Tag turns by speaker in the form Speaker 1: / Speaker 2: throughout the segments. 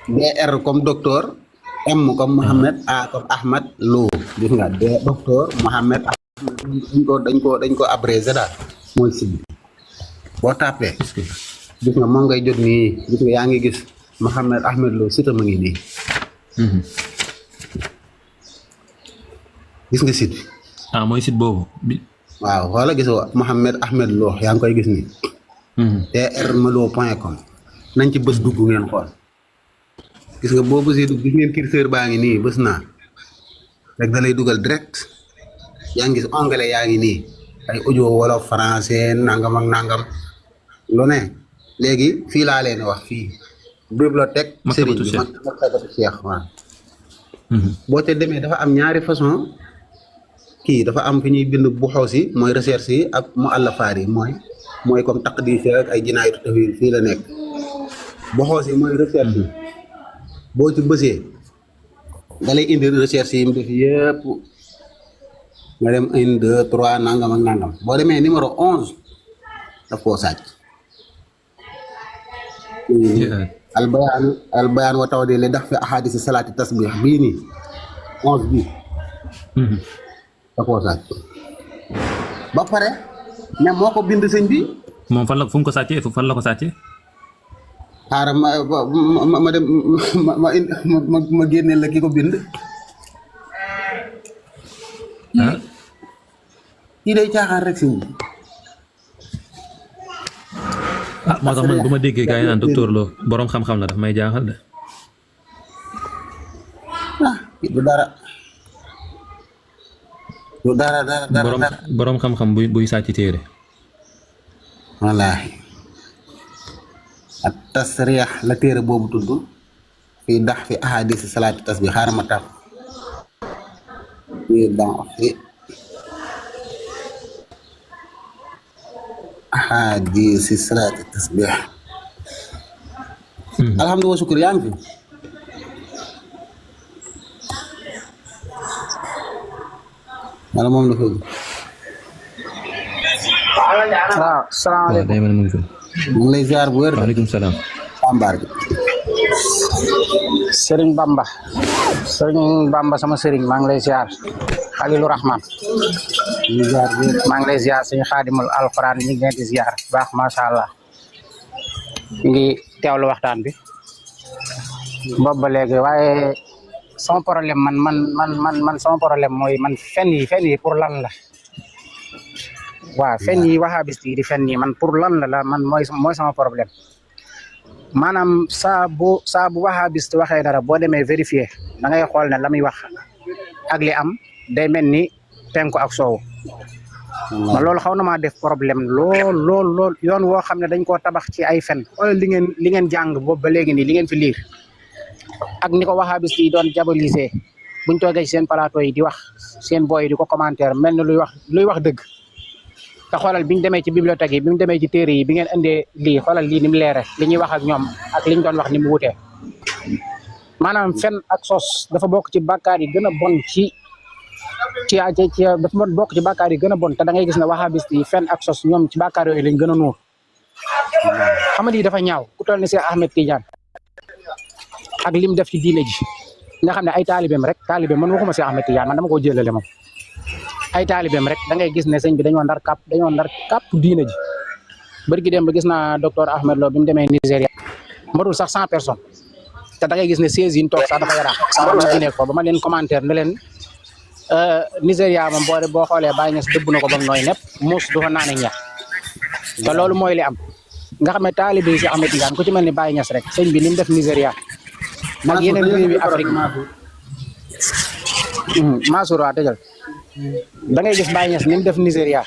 Speaker 1: DR comme docteur, M comme Mohamed, A comme Ahmad, Lo gis nga D docteur Mohamed Ahmad dañ ko abrégé daal mooy site bi boo tapé
Speaker 2: est-ce que
Speaker 1: gis nga moom ngay jot nii gis nga yaa ngi gis Mohamed Ahmed Lo site ma ngi nii gis nga site bi
Speaker 2: ah mooy site boobu bi.
Speaker 1: waaw wala gisoo Mohamed Ahmed Lo yaa ngi koy gis nii drmalo.com nañ ci bés dugg ngeen xool gis nga boo bësee dugg gis ngeen curseur baa ngi nii bés naa rek da lay dugal direct yaa ngi gis onglet yaa ngi nii ay audio wolof français nangam ak nangam lu ne léegi fii laa leen wax fii bibliothèque Serigne bi maktabatu Cheikh waaw boo te demee dafa am ñaari façon kii dafa am fi ñuy bind bu xaw si mooy recherche yi ak mu àllafaar yi mooy comme taqdis ak ay jinaayatu tafwid fii la nekk bu xaw si mooy recherche yi boo ci bësee da lay indi recherche yi mu def yëpp nga dem 1 2 3 nangam ak nangam boo demee numéro 11 daf koo sàcc albayaan wa tawdi li dax fi ahadisi salaati tasbih bii nii 11 bii da koo sàcc ba pare ne moo ko bind sëñ bi
Speaker 2: moom fan la fu mu ko sàccee fan la ko sàccee.
Speaker 1: xaaral ma dem ma génneel la ki ko bind kii day caaxaan rek sëñ bi
Speaker 2: ah moo tax man bu ma déggee gars yi naan docteur Lo borom xam-xam la daf may jaaxal de.
Speaker 1: du dara du dara
Speaker 2: borom xam-xam buy sàcc téere.
Speaker 1: wallaahi ak tasriix la téere boobu tudd fii dax fi ahadisi salaati tasbih xaaral ma tàpp fii dax fi ahadisi salaati tasbih alhamdulilah wa shukur yaa ngi fi wala moom la fëgg
Speaker 3: waaw salaamaaleykum
Speaker 2: day mel ni mu ngi fi.
Speaker 1: mu ngi lay ziar bu wér
Speaker 2: waaleykum salaam.
Speaker 1: Pambaar gi
Speaker 3: Serigne Bamba sama Serigne maa ngi lay ziar Xalilu Rahman
Speaker 1: ñu ziar bu wér
Speaker 3: maa ngi lay ziar suñu xaadimul alquran ñu ngi leen di ziar baax macha allah ñu ngi teewlu waxtaan bi boobu ba léegi waaye sama problème man sama problème mooy man fen yi pour lan la waaw fen yi wahabist yi di fen yi man pour lan la man mooy sama problème maanaam saa bu wahabist waxee dara boo demee vérifier da ngay xool ne la muy wax ak li am day mel ni penku ak soow ma loolu xaw na maa def problème lool yoon woo xam ne dañ koo tabax ci ay fen xool li ngeen jàng boobu ba léegi nii li ngeen fi liir ak ni ko wahabist yi doon diaboliser buñ toogee ci seen plateau yi di wax seen boy yi di ko commentaire mel ni luy wax dëgg te xoolal biñu demee ci bibliothèque yi bi mu demee ci téere yi bi ngeen indee lii xoolal lii ni mu leere li ñuy wax ak ñoom ak liñ doon wax ni mu wutee maanaam fen ak sos dafa bokk ci bàkkaar yi gën a bon dafa bokk ci bàkkaar yi gën a bon te da ngay gis ne wahabist yi fen ak sos ñoom ci bàkkaar yooyu lañ gën a nuur xam nga dafa ñaaw ku toll ni Cheikh Ahmed Tidiane ak lim def ci diine ji nga xam ne ay taalibeem rek taalibeem man waxuma Cheikh Ahmed Tidiane man dama koo jëlale moom ay taalibeem rek da ngay gis ne sëñ bi dañoo ndar kàpp diine ji bari gi dem ba gis naa docteur Ahmed Lo bi mu demee Nigéria matul sax 100 personnes te da ngay gis ne 16 yi ñu toog sax dafa yaraax ma génnee ko ba ma leen commentaire ne leen Nigéria moom boo xoolee Baye Niass dëbb na ko ba mu nooy nepp muus du fa naane ñax te loolu mooy li am nga xam ne taalibe yi si Ahmed Tidiane ku ci mel ni Baye Niass rek sëñ bi ni mu def Nigéria nag yeneen réewi Afrique Mansour waa dëggal da ngay gis Baye Niass ni mu def Nigéria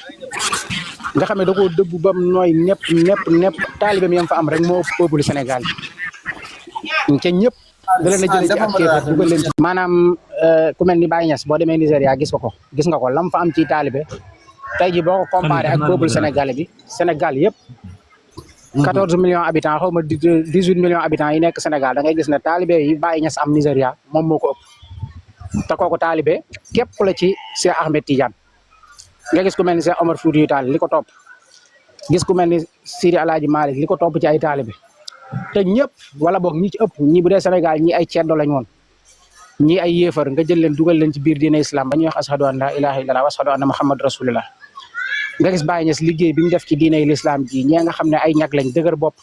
Speaker 3: nga xam ne da koo dëbb ba mu nooy nepp taalibeem yam fa am rek moo ëpp peuple Sénégal ca ñëpp da leen a jëlee ci ak kéefar dugal leen ci maanaam ku mel ni Baye Niass boo demee Nigéria gis nga ko lam fa am ci taalibe tey ji boo ko comparé ak peuple sénégalais bi Sénégal yëpp 14 millions habitants xaw ma 18 millions habitants yi nekk Sénégal da ngay gis ne taalibe yi Baye Niass am Nigéria moom moo ko ëpp te kooku taalibe képp la ci Cheikh Ahmed Tidiane nga gis ku mel ni Cheikh Omar Foutiyou Tall li ko topp gis ku mel ni Sidi Alaaji Malick li ko topp ci ay taalibe te ñëpp wala boog ñi ci ëpp ñi bu dee Sénégal ñi ay ceddo lañ woon ñi ay yéefar nga jël leen dugal leen ci biir diine islam ba ñuy wax ashadu an la ilaha illallah wa ashadu anna muhammad rasulullah nga gis Baye Niass liggéey bi mu def ci diine l'islam ji ñee nga xam ne ay ñag lañ dëgër bopp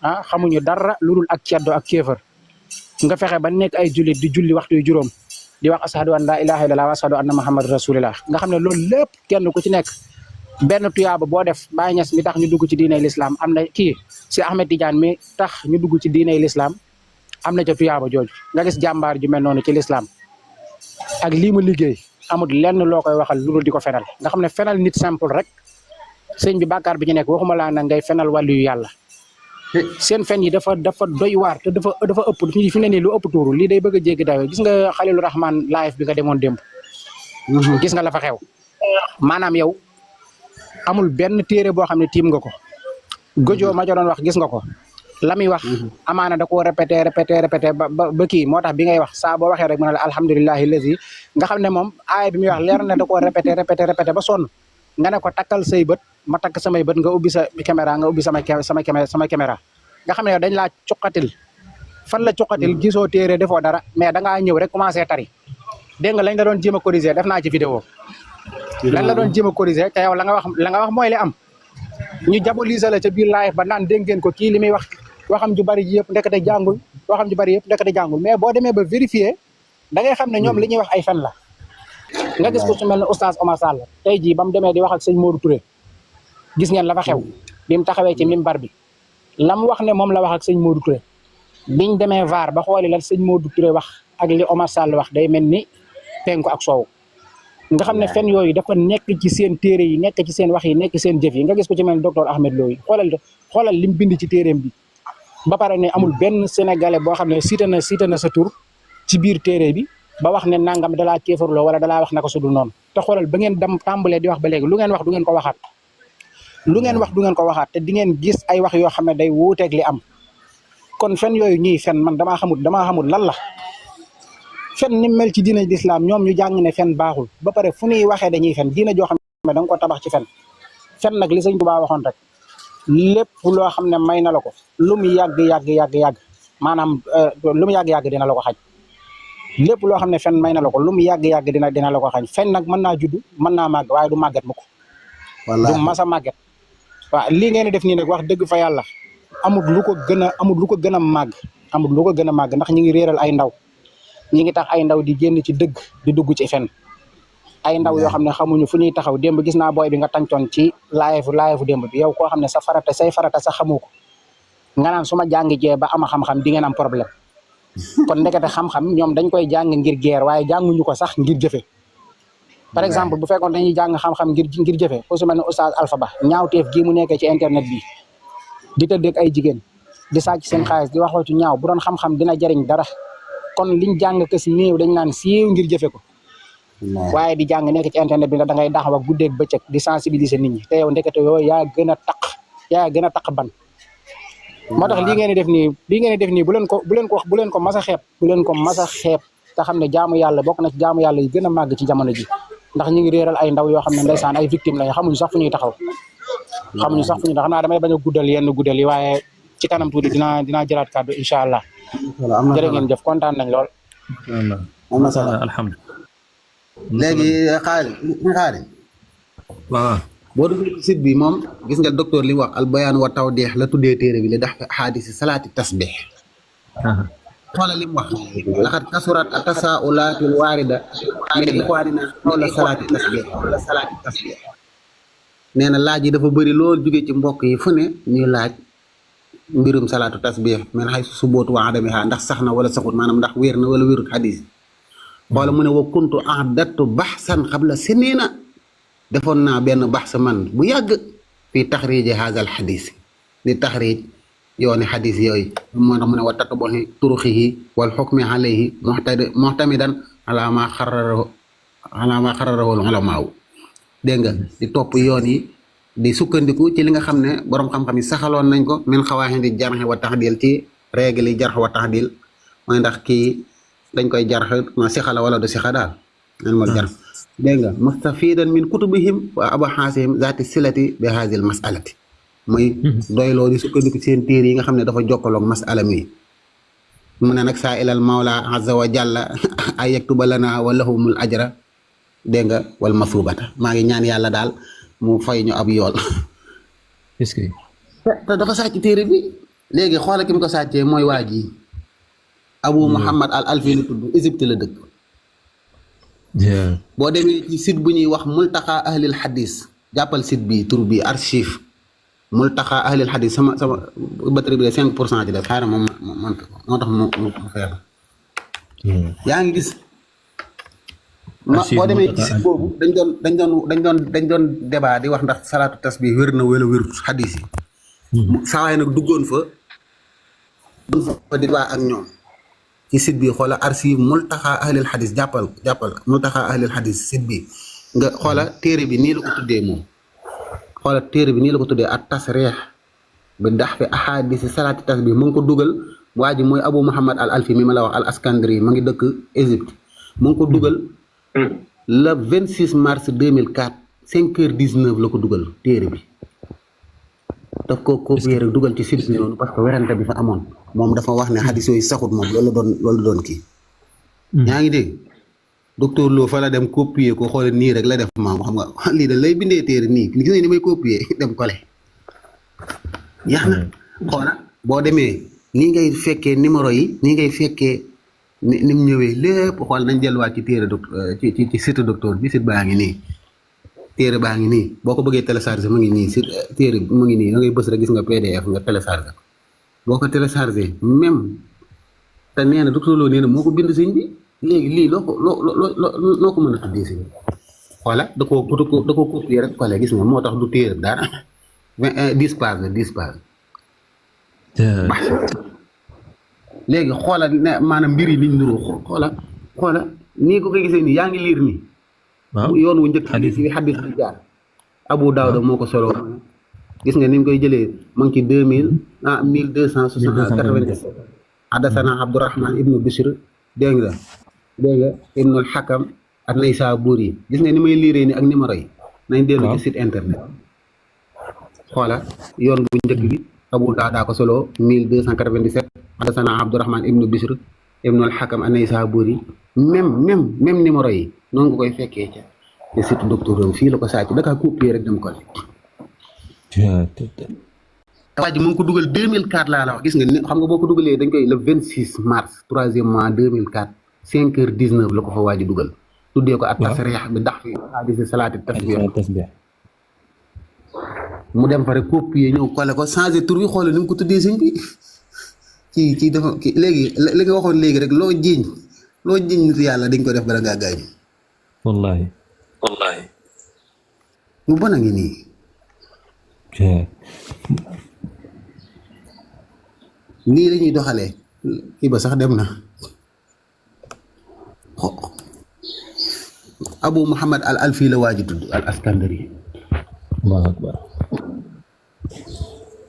Speaker 3: ah xamuñu dara lu dul ak ceddo ak kéefar nga fexe ba nekk ay jullit di julli waxtu yu juróom di wax ashadu an la ilaha illallah wa ashadu anna muhammad rasulullah nga xam ne loolu lépp kenn ku ci nekk benn tuyaaba boo def Baye Niass mi tax ñu dugg ci diine l'islam am na kii si Ahmed Tidiane mi tax ñu dugg ci diine l'islam am na ca tuyaaba jooju nga gis jàmbaar ju mel noonu ci l'islam ak lii mu liggéey amul lenn loo koy waxal lu dul di ko fenal nga xam ne fenal nit simple rek sëñ bi bàkkaar bi ñu nekk waxuma laa nag ngay fenal wàllu yu yàlla seen fen yi dafa doy waar te dafa ëpp fi ne nii lu ëpp tuuru lii day bëgg a jéggi dayo gis nga Xalilu Rahman live bi nga demoon démb gis nga la fa xew maanaam yow amul benn téere boo xam ne tiim nga ko Gojo ma doon wax gis nga ko la muy wax amaana da koo répété ba kii moo tax bi ngay wax saa boo waxee rek mu ne la alhamdulillahi lazi nga xam ne moom aaya bi muy wax leer na da koo répété ba sonn nga ne ko takkal say bët ma takk samay bët nga ubbi sa caméra nga ubbi sama caméra nga xam ne yow dañ laa cuqatil fan la cuqatil gisoo téere defoo dara mais da ngaa ñëw rek commencé tari dégg nga lañ la doon jéem a corriger def naa ci vidéo lan la doon jéem a corriger te yow la nga wax mooy li am ñu diaboliser la ca biir live ba naan dégg ngeen ko kii li muy wax waxam ju bari ji yëpp ndekete jàngul waxam ju bari yëpp ndekete jàngul mais boo demee ba vérifier da ngay xam ne ñoom li ñuy wax ay fen la nga gis ko su mel ne oustaz Omar Sall tey jii ba mu demee di wax ak sëñ Modou Touré gis ngeen la fa xew bi mu taxawee ci mimbar bi la mu wax ne moom la wax ak sëñ Modou Touré biñ demee VAR ba xooli lan sëñ Modou Touré wax ak li Omar Sall wax day mel ni penku ak soow nga xam ne fen yooyu dafa nekk ci seen téere yi nekk ci seen wax yi nekk seen jëf yi nga gis ko ci mel ne docteur Ahmed Lo yi xoolal lim bind ci téereem bi ba pare ne amul benn sénégalais boo xam ne cité na sa tur ci biir téere bi ba wax ne nangam dalaa kéefarloo wala dalaa wax naka su dul noonu te xoolal ba ngeen dem tàmbalee di wax ba léegi lu ngeen wax du ngeen ko waxaat te di ngeen gis ay wax yoo xam ne day wuuteeg li am kon fen yooyu ñuy fen man damaa xamul lan la fen ni mel ci diina l'islam ñoom ñu jàng ne fen baaxul ba pare fu ñuy waxee dañuy fen diina joo xam ne da nga ko tabax ci fen nag li sëñ Tuubaa waxoon rek lépp loo xam ne may na la ko lu mu yàgg maanaam lu mu yàgg dina la ko xañ lépp loo xam ne fen may na la ko lu mu yàgg dina la ko xañ fen nag mën naa judd mën naa màgg waaye du màgget mu ko du masa màgget waaw lii ngeen di def nii nag wax dëgg fa yàlla amul lu ko gën a màgg ndax ñi ngi réeral ay ndaw ñi ngi tax ay ndaw di génn ci dëgg di dugg ci fen ay ndaw yoo xam ne xamuñu fu ñuy taxaw démb gis naa booy bi nga tàncoon ci live démb bi yow koo xam ne say farata sax xamoo ko nga naan su ma jàngi jee ba ama xam-xam di ngeen am problème kon ndekete xam-xam ñoom dañ koy jàng ngir geer waaye jànguñu ko sax ngir jëfe par exemple bu fekkoon dañuy jàng xam-xam ngir jëfe ku su mel ne oustaz Alpha Ba ñaawteef gii mu nekkee ci internet bi di tëddeeg ay jigéen di sàcc seen xaalis di wax ci ñaaw bu doon xam-xam dina jariñ dara kon liñ jàng kës néew dañ naan siiw ngir jëfe ko waaye di jàng nekk ci internet bi da ngay daxaw ak guddeeg bëccëg di sensibiliser nit ñi te yow ndekete yooyu yaa gën a taq ban moo tax lii ngeen di def nii bu leen ko mas a xeeb te xam ne jaamu yàlla bokk na ci jaamu yàlla yi gën a màgg ci jamono ji ndax ñu ngi réeral ay ndaw yoo xam ne ndeysaan ay victime lañ xamuñu sax fu ñuy taxaw xanaa damay bañ a guddal yenn guddal yi waaye ci kanam tuuti dinaa jëlaat kàddu incha allah jërë ngeen jëf kontaan nañ lool
Speaker 1: am na solo
Speaker 2: alhamdulilah
Speaker 1: léegi xaali
Speaker 2: waaw
Speaker 1: boo duggee ci site bi moom gis nga docteur li wax al bayaan wa tawdih la tuddee téere bi li dax xaadisi salaati tasbih xoolal li mu wax laxat kasurat atasaulatil waarida min ixwaanina xawla salaati tasbih nee na laaj yi dafa bëri lool jóge ci mbokk yi fu ne ñuy laaj mbirum salaatu tasbih men xay su subootu wa adamiha ndax sax na wala saxut maanaam ndax wér na wala wérut xadis xoola mu ne wa kuntu ahdattu baxsan xabla sinina defoon naa benn baxsa man bu yàgg fii taxriji haazal xadis di taxrij yooni xadis yooyu moo tax mu ne wa tataboxi turuxihi wal xukmi alayhi muxtamidan ala ma xararahu ulamaaw dégg nga di topp yoon yi di sukkandiku ci li nga xam ne borom xam-xam yi saxaloon nañ ko min xawaaxin di jarxe wa taxdil ci règle yi jarx wa taxdil mooy ndax kii dañ koy jarx ma sixala wala du sixa daal nan moo jarx dégg nga mustafidan min kutubihim wa abaxaasihim zaati silati bi haazil masalati mooy doyloo di sukkandiku seen téere yi nga xam ne dafa jokkaloog masala mi mu ne nag saa ilal mawla azza wa jalla ay yaktuba lana wa lahumul ajra dégg nga wal masubata maa ngi ñaan yàlla daal mu fay ñu ab yool
Speaker 2: est-ce que
Speaker 1: te dafa sàcc téere bi léegi xoola ki mu ko sàccee mooy waa ji Abu Muhammad al Alfi la tudd Égypte la dëkk boo demee ci site bu ñuy wax multaqa ahlil hadis jàppal site bi tur bi archive multaqa ahlil hadis sama batterie bi de 5% ci def xaaral moom man moo tax mu feebar yaa ngi gis boo demee ci site boobu dañ doon débat di wax ndax salaatu tasbih wér na wala wérut hadis yi saawaay nag duggoon fa di waa ak ñoom ci site bi xoola archive multaqa ahlil hadis jàppal multaqa ahlil hadis site bi nga xoola téere bi nii la ko tuddee moom xoola téere bi nii la ko tuddee at tasrih bi dax fi ahadisi salaati tasbih mu ngi ko dugal waa ji mooy Abu Muhammad al Alfi mi ma la wax al Askandari ma ngi dëkk Égypte mu ngi ko dugal le 26 mars 2004 5h19 la ko dugal téere bi daf ko copier rek dugal ci site bi noonu parce que werante bi fa amoon moom dafa wax ne xadis yooyu saxut moom loolu doon kii yaa ngi dégg docteur Lo fa la dem copier ko xoole nii rek la def maam xam nga lii da lay bindee téere nii gis nga ni may copier dem kole yaa na xoola boo demee nii ngay fekkee numéro yi nii ngay fekkee ni mu ñëwee lépp xool nañ delluwaat ci téere ci site docteur bi site baa ngi nii téere baa ngi nii boo ko bëggee télécharger mu ngi nii si téere mu ngi nii da ngay bës rek gis nga PDF nga télécharger boo ko télécharger même te nee na docteur Lo nee na moo ko bind sëñ bi léegi lii loo ko mën a tuddee sëñ bi xoola da koo copier rek kole gis nga moo tax du téere dara 10 pages léegi xoola ne maanaam mbir yi liñ nuroo xoola nii ko koy gisee nii yaa ngi liir nii yoon wu njëkk xadis bi jaar Abu Daawuda moo ko solo gis nga ni mu koy jëlee mu ngi ci 1297 hadasana Abdurahman ibnu Bishr dégg nga ibnul Hakam ak Naysaburi gis nga ni may liiree ni ak numéro yi nañ dellu ci site internet xoola yoon bu njëkk bi Abu Daawuda ko solo 1297 hadasana Abdurahman ibnu Bishr ibnul Hakam ak Naysaburi même numéro yi noonu nga koy fekkee ca te surtout docteur fii la ko sàcc da kaa copier rek dem ko waa ji mu ngi ko dugal 2004 laa la wax gis nga xam nga boo ko dugalee dañ koy le 26 mars 3e mois 2004 5h19 la ko fa waa ji dugal tuddee ko ak tasrih bi dax fi hadisi salaati tasbih mu dem fa rek copier ñëw collé ko changé tur bi xoole ni mu ko tuddee sëñ bi ci dafa léegi li nga waxoon léegi rek loo jiiñ nit yàlla dañ ko def bala ngaa gaañu
Speaker 2: wallahi
Speaker 1: mu bon a ngi nii nii la ñuy doxalee kii ba sax dem na Abu Muhammad al Alfi la waaji tudd al Askandari
Speaker 2: Allahu akbar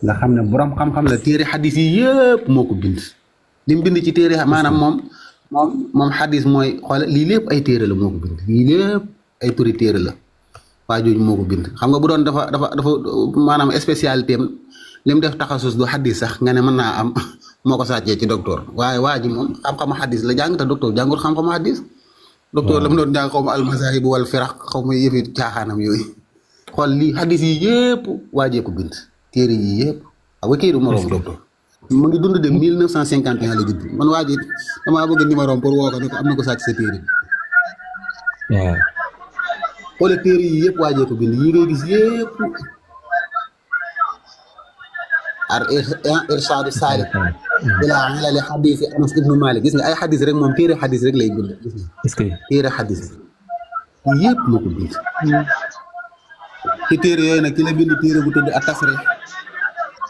Speaker 1: nga xam ne borom xam-xam la téere xadis yi yëpp moo ko bind li mu bind ci téere maanaam moom xadis mooy xoole lii lépp ay téere la moo ko bind lii lépp ay turi téere la waa jooju moo ko bind xam nga bu doon dafa maanaam spécialité am li mu def taxasus du xadis sax nga ne mën naa am moo ko sàccee ci docteur waaye waa ji moom xam-xamu xadis la jàng te docteur jàngul xam-xamu xadis docteur la mu doon jàng xaw ma almasahib wal firaq xaw ma yëfi caaxaanam yooyu xool lii xadis yi yëpp waajee ko bind téere yi yëpp xam nga kii du moroom docteur mu ngi dund de 1951 la judd man waa ji damaa bëgg numéro pour woo ko ne ko am na ko sàcc sa téere bi
Speaker 2: waaw
Speaker 1: xoole téere yi yëpp waajee ko bind yi ngay gis yëpp ar irshadu saalik ilaa ilali xadisi Anas ibnu Malik gis nga ay xadis rek moom téere xadis rek lay bind gis nga
Speaker 2: est-ce que
Speaker 1: téere xadis yëpp moo ko bind ci téere yooyu nag ki la bind téere bu tudd ak tasrih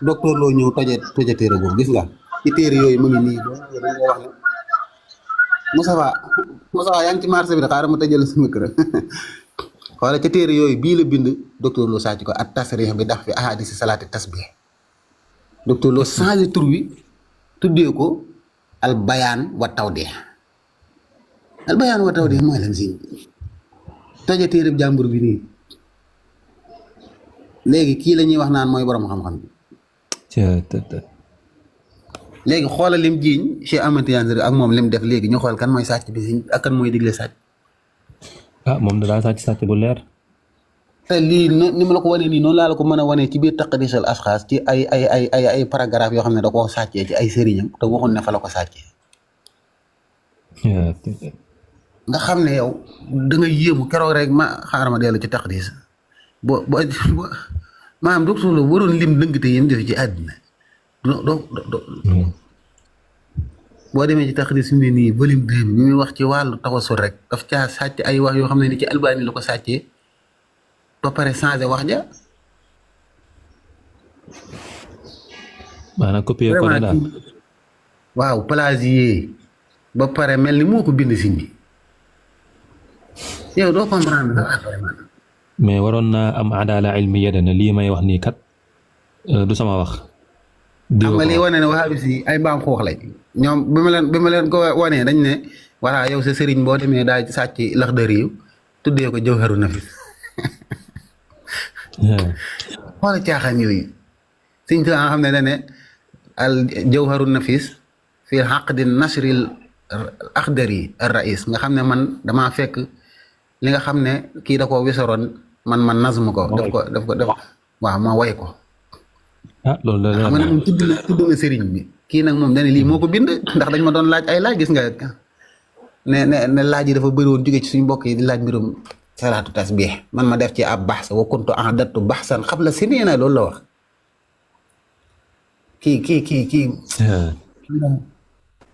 Speaker 1: docteur Lo ñëw toje téere boobu gis nga ci téere yooyu mu ngi nii dañ koy wax ne Moustapha yaa ngi ci marché bi de xaaral ma tëjal sama kër xoola ca téere yooyu bii la bind docteur Lo sàcc ko ak tasrih bi dax fi ahadisi salaati tasbih docteur Lo changé tur wi tuddee ko al bayaan wa tawdih mooy lan si toje téere jàmbur bi nii léegi kii la ñuy wax naan mooy borom xam-xam bi léegi xoolal lim jiiñ Cheikh Ahmed Tidiane ak moom lim def léegi ñu xool kan mooy sàcc bi si ak kan mooy digle sàcc.
Speaker 2: ah moom da daa sàcc bu leer.
Speaker 1: te lii ni ma la ko wanee nii noonu laa la ko mën a wanee ci biir taqdisul asxaas ci ay paragraphe yoo xam ne da koo sàccee ci ay sëriñam te waxul ne fa la ko sàccee. nga xam ne yow da nga yéemu keroog rek ma xaaral ma dellu ci taqdis boo maanaam docteur Lo waroon lim dëngte yim def ci àddina boo demee ci taqdis fi mu ne nii volume 2 bi muy wax ci wàllu tawasul rek daf caa sàcc ay wax yoo xam ne ni ci Albani la ko sàccee ba pare changé wax ja.
Speaker 2: maanaam copier ko daal.
Speaker 1: waaw plagier ba pare mel ni moo ko bind si ñi yow doo comprendre dara vraiment.
Speaker 2: mais waroon naa am adala ilmiya dana lii may wax nii kat du sama wax.
Speaker 1: xam nga lii wane ne waxaabi si ay mbaam xoox lañ ñoom bi ma leen ko wanee dañ ne voilà yow sa sëriñ boo demee daal sàcc Laxdari yu tuddee ko Jawharu Nafis xoola caaxaan yooyu siñ nga xam ne dañ ne al Jawharu Nafis fii xaqdi nasril Axdari ar rais nga xam ne man damaa fekk li nga xam ne kii da koo wisaroon man nazmu ko def waaw ma way ko.
Speaker 2: ah loolu la
Speaker 1: xam nga moom tudd na sëriñ bi kii nag moom dañ lii moo ko bind ndax dañ ma doon laaj ay laaj gis nga ne laaj yi dafa bëri woon jóge ci suñu mbokk yi di laaj mbirum salaatu tasbih man ma def ci ab baxsa wa kuntu ahdatu baxsan xabla sinina loolu la wax kii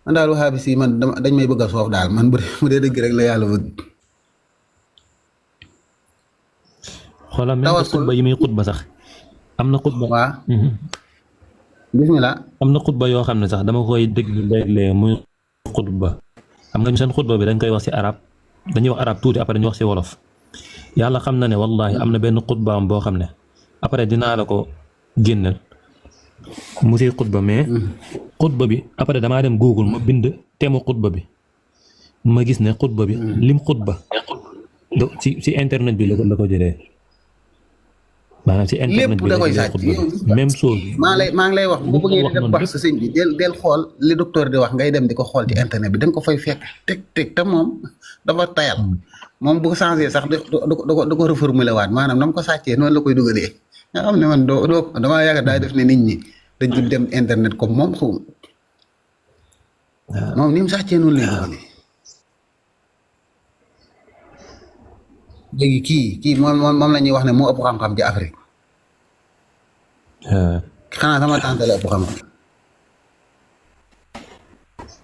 Speaker 1: man daal waxaabi si man dañ may bëgg a soof daal man bu dee dëgg rek la yàlla bëgg.
Speaker 2: xoolal même xutba yi muy xutba sax am na xutba.
Speaker 1: waaw. bismillah.
Speaker 2: am na xutba yoo xam ne sax dama koy déglu léeg-léeg muy xutba xam nga ñu seen xutba bi dañ koy wax ci arab dañuy wax arab tuuti après ñu wax ci wolof yàlla xam na ne wallahi am na benn xutbaam boo xam ne après dinaa la ko génneel mu ci xutba mais xutba bi après damaa dem Google ma bind teemu xutba bi ma gis ne xutba bi lim xutba ci internet bi la ko jëlee maanaam ci internet bi
Speaker 1: lépp da koy sàcc
Speaker 2: même chose.
Speaker 1: maa ngi lay wax bu bëggee di def baax sa sëñ bi del xool li docteur di wax ngay dem di ko xool ci internet bi da nga ko fay fekk teg te moom dafa tayal moom bu ko changé sax da ko reformuler waat maanaam na mu ko sàccee noonu la koy dugalee nga xam ne man doo damaa yaakaar daay def ne nit ñi dañ ci dem internet comme moom xaw moom ni mu sàccee noonu lay dugalee léegi kii moom la ñuy wax ne moo ëpp xam-xam ci Afrique xanaa sama tante la ëpp xam-xam.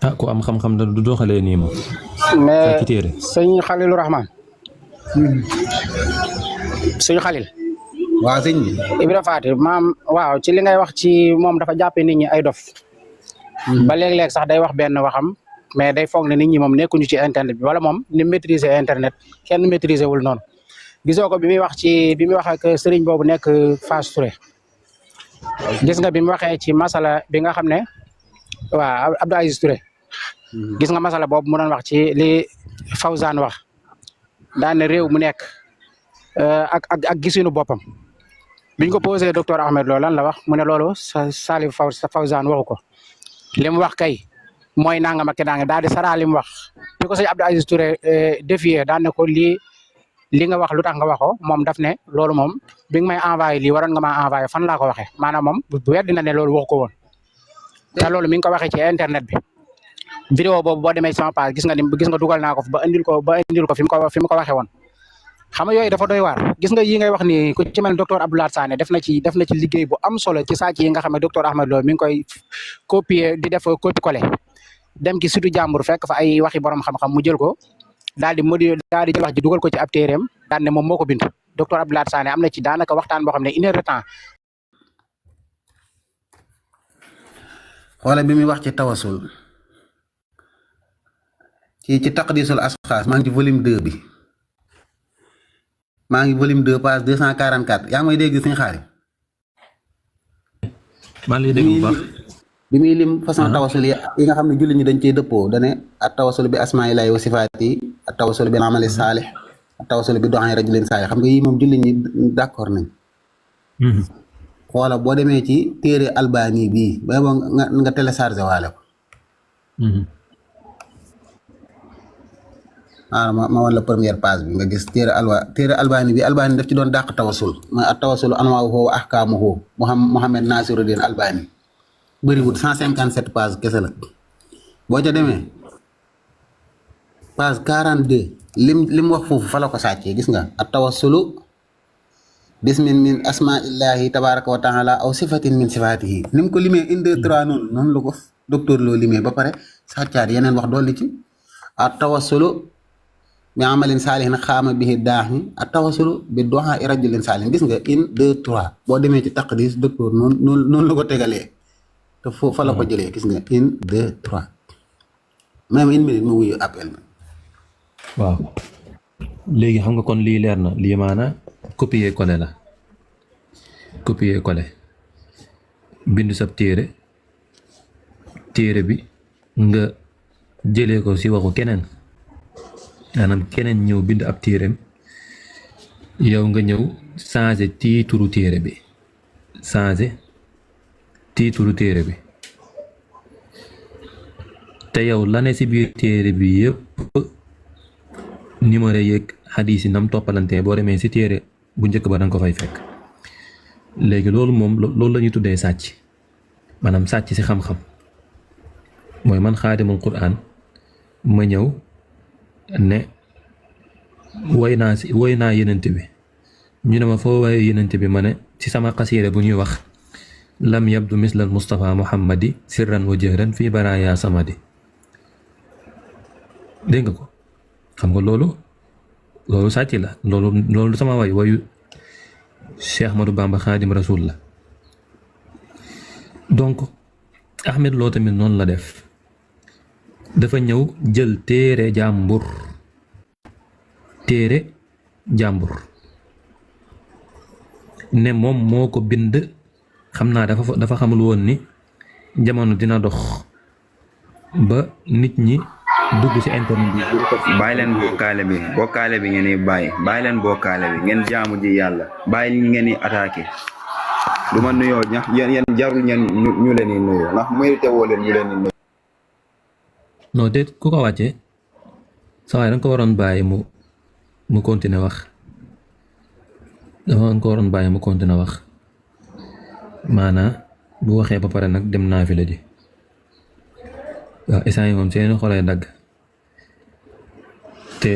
Speaker 2: ah ku am xam-xam da du doxalee nii moom.
Speaker 3: mais sëñ Xalilu Rahman. sëñ Xalil.
Speaker 1: waaw sëñ bi.
Speaker 3: Ibra Faty maam waaw ci li ngay wax ci moom dafa jàppee nit ñi ay dof. ba léeg-léeg sax day wax benn waxam. mais day foog ne nit ñi moom nekkuñu ci internet bi wala moom ni maîtriser internet kenn maîtriser wul noonu gisoo ko bi muy wax ak sëriñ boobu nekk Fass Touré gis nga bi mu waxee ci masala bi nga xam ne waaw Abdou Aziz Touré gis nga masala boobu mu doon wax ci li Fawzan wax daan ne réew mu nekk ak gisinu boppam biñ ko posé docteur Ahmed Lo lan la wax mu ne loolu Salif Fawzan waxu ko li mu wax kay mooy nangam ak nangam daal di saraa li mu wax bi ko sëñ Abdou Aziz Touré défier daan ne ko li nga wax lu tax nga waxoo moom daf ne loolu moom bi nga may envoyé lii waroon nga maa envoyé fan laa ko waxee maanaam moom weddi na ne loolu wax ko woon te loolu mi ngi ko waxee ci internet bi vidéo boobu boo demee sama page gis nga dugal naa ko ba indil ko fi mu ko waxee woon xam nga yooyu dafa doy waar gis nga yi ngay wax ni ku ci mel docteur Abdoulaye Sané def na ci liggéey bu am solo ci sàcc yi nga xam ne docteur Ahmed Lo mi ngi koy copier di def copie collé dem ci surtout jàmbur fekk fa ay waxi borom xam-xam mu jël ko daal di jël wax ji dugal ko ci ab téeréem daal ne moom moo ko bind docteur Abdoulaye Sané am na ci daanaka waxtaan boo xam ne 1 heure de temps.
Speaker 1: xoola bi muy wax ci tawasul ci taqdisul asxaas maa ngi ci volume 2 bi maa ngi volume 2 page 244 yaa ngi may dégg suñu xaari.
Speaker 2: maa ngi lay dégg bu baax.
Speaker 1: bi muy lim façon tawasul yi nga xam ne jullit ñi dañ cee dëppoo dane at tawasul bi asmaa'illahi wa sifaati at tawasul bi amali saalih at tawasul bi du'aa rajulin saalih xam nga yii moom jullit ñi d'accord nañ xoola boo demee ci téere albani bii ba boo nga téléchargé waale ko ma wan la première page bi nga gis téere albani bi albani daf ci doon dàq tawasul mooy at tawasulu anwaa'uhu wa ahkaamuhu Muhammad Nasiruddin Albani bëriwul 157 page kese la boo ca demee page 42 lim wax foofu fa la ko sàccee gis nga at tawassulu bismin min asmaillahi tabaraka wa taala aw sifatin min sifatihi ni mu ko limee 1 2 3 noonu la ko docteur loo limee ba pare sàccaat yeneen wax dolli ci at tawassulu bi amalin saalihin xaama bihi daahi at tawassulu bi du'a rajulin saalihin gis nga 1 2 3 boo demee ci taqdis docteur noonu la ko tegalee te foofu fa la ko jëlee gis nga 1 2 3 même 1 minute mu wuyu appel na
Speaker 2: waaw léegi xam nga kon lii leer na lii maana copier coller la copier coller bind sab téere bi nga jëlee ko ci waxu keneen maanaam keneen ñëw bind ab téereem yow nga ñëw changer tiituru téere bi te yow la ne ci biir téere bi yëpp numéro yeeg xadiis yi nam toppalantee boo demee ci téere bu njëkk ba danga ko fay fekk léegi loolu moom loolu la ñuy tuddee sàcc maanaam sàcc ci xam-xam mooy man xaadimul quraan ma ñëw ne woy naa yenent bi ñu ne ma foo waaye yenent bi ma ne ci sama xasiida bu ñuy wax lam yabdu mislal Mustafa Muhammadi sirran wa jahran fii baraaya samadi dégg nga ko xam nga loolu sàcc la loolu sama wayu Cheikh Ahmadou Bamba Xaadim Rasul la donc Ahmed Lo tamit noonu la def dafa ñëw jël téere jàmbur ne moom moo ko bind xam naa dafa xamul woon ni jamono dina dox ba nit ñi dugg ci internet bi.
Speaker 4: bàyyi leen bokkaale bi ngeen di bàyyi leen bokkaale bi ngeen jaamu ji yàlla bàyyi ngeen di attaqué du ma nuyoo ñax yéen jarul ngeen ñu leen di nuyoo ndax mérité woo leen ñu leen di nuyoo.
Speaker 2: non déet ku ko wàccee saa waay da nga ko waroon bàyyi mu continuer wax maanaa bu waxee ba pare nag dem naa fi la ji waaw instant yi moom seeni xolay dagg te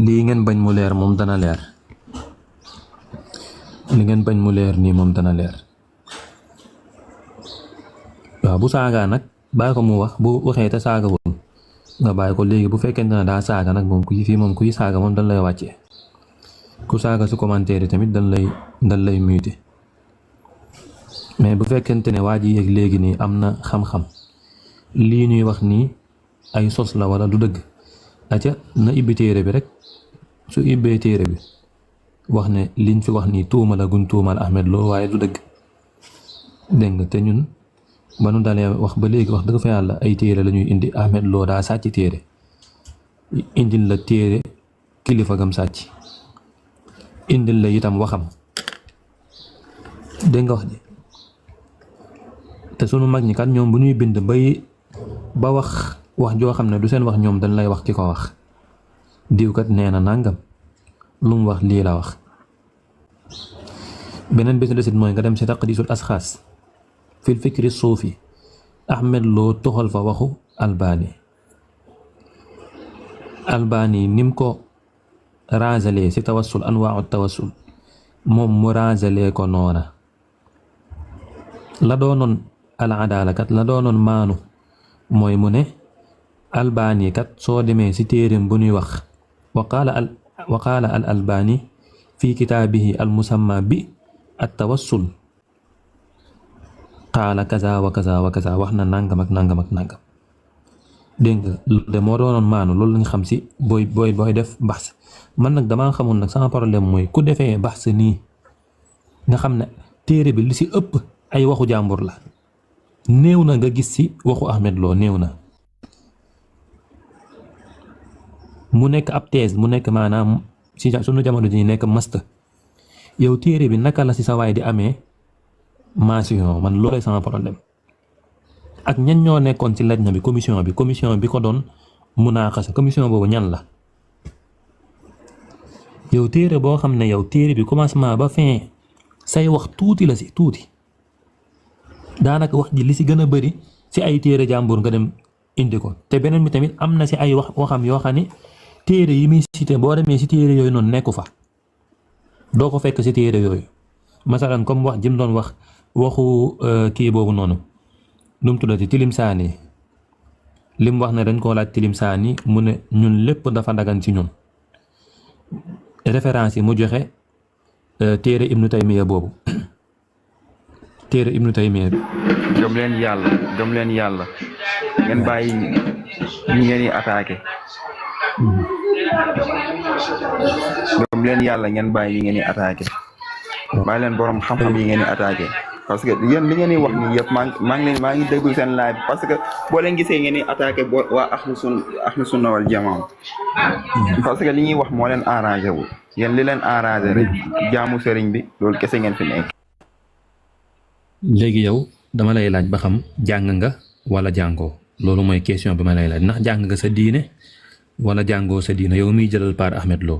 Speaker 2: lii ngeen bañ mu leer moom dana leer li ngeen bañ mu leer nii moom dana leer waaw bu saagaa nag bàyyi ko mu wax bu waxee te saaga woon nga bàyyi ko léegi bu fekkente ne daa saaga nag moom kuy saaga moom dañ lay wàccee ku saaga su commentaire tamit dañ lay muté mais bu fekkente ne waa ji yéeg léegi nii am na xam-xam lii ñuy wax nii ay sos la wala du dëgg aca na ibbi téere bi rek su ibbee téere bi wax ne liñ fi wax nii tuuma la guñ tuumal Ahmed Lo waaye du dëgg dégg nga te ñun ba nu dalee wax ba léegi wax dëgg fa yàlla ay téere la ñuy indi Ahmed Lo daa sàcc téere indil la téere kilifa gam sàcc indil la itam waxam dégg nga wax ji te sunu mag ñi kat ñoom bu ñuy bind ba wax joo xam ne du seen wax ñoom dañ lay wax ki ko wax diw kat nee na nangam lu mu wax lii la wax. beneen bés desit mooy nga dem si taqdisul asxaas fil fikri suufi Ahmed Lo toxal fa waxu Albani nim ko razalee si tawassul anwaa'u tawassul moom mu razalee ko noona la doonoon al adaala kat la doonoon maanu mooy mu ne Albani kat soo demee si téereem bu ñuy wax wa qaala al Albani fi kitaabihi al musamma bi at tawassul qaala kaza wa kaza wa kaza wax na nangam ak nangam ak nangam dégg nga loolu de moo doonoon maanu loolu lañ xam si booy def baxs man nag damaa xamul nag sama problème mooy ku defee baxs nii nga xam ne téere bi li si ëpp ay waxu jàmbur la néew na nga gis si waxu Ahmed Lo néew na mu nekk ab thèse mu nekk maanaam si sunu jamono ji nekk master yow téere bi naka la si sa waay di amee mention man loolay sama problème ak ñan ñoo nekkoon ci lajna bi commission bi ko doon munaaxasa commission boobu ñan la yow téere boo xam ne yow téere bi commencement ba fin say wax tuuti la si tuuti daanaka wax ji li si gën a bëri si ay téere jàmbur nga dem indi ko te beneen bi tamit am na si ay waxam yoo xam ne téere yi muy cité boo demee si téere yooyu noonu nekku fa doo ko fekk si téere yooyu masalan comme wax jëm doon wax waxu kii boobu noonu nu mu tuddati tilim saani li mu wax ne dañ koo laaj tilim saani mu ne ñun lépp dafa dagan ci ñun référence yi mu joxe téere ibnu taymiya boobu téere ibnu taymiya bi
Speaker 4: gëm leen yàlla ngeen bàyyi ñi ngeen di attaqué gëm leen yàlla ngeen bàyyi ñi ngeen di attaqué bàyyi leen borom xam-xam yi ngeen di attaqué parce que yéen li ngeen di wax nii yëpp maa ngi déglu seen live parce que boo leen gisee ngeen di attaqué waa ahlu sunna wal jamaa parce que li ñuy wax moo leen arrangé wul yéen li leen arrangé rek jaamu sëriñ bi loolu kese ngeen fi nekk.
Speaker 2: léegi yow dama lay laaj ba xam jàng nga wala jàngoo loolu mooy question bi ma lay laaj ndax jàng nga sa diine wala jàngoo sa diine yow miy jëlal par Ahmed Lo